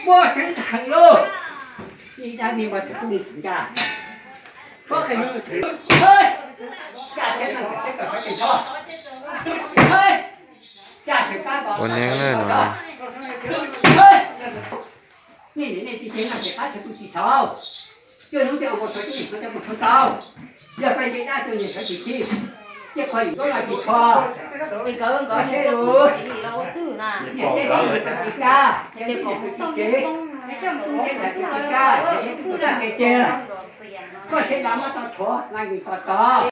Muaj seev heev lauj. Ib dab me mas tus tub ntxim ncaj. Pob qhee, ua neeb na no. Nej niam nej txiv cev noj ces pab sawv tsis txhaum. Cuaj hnub twb ua mus txog cuaj hnub txog mus txog tau. Yog koj nce dab cuag niam sawv tsis chim, cej qhov yus ntuab los tsis txhua. Koj seb lus, niam tej txiv tsis kaj, niam tej txiv tsis cev, niam tej txiv tsis kaj, niam tej txiv tsis cev tiag. Koj seb lawv muab tau tshuav, lawv nqis tau tod.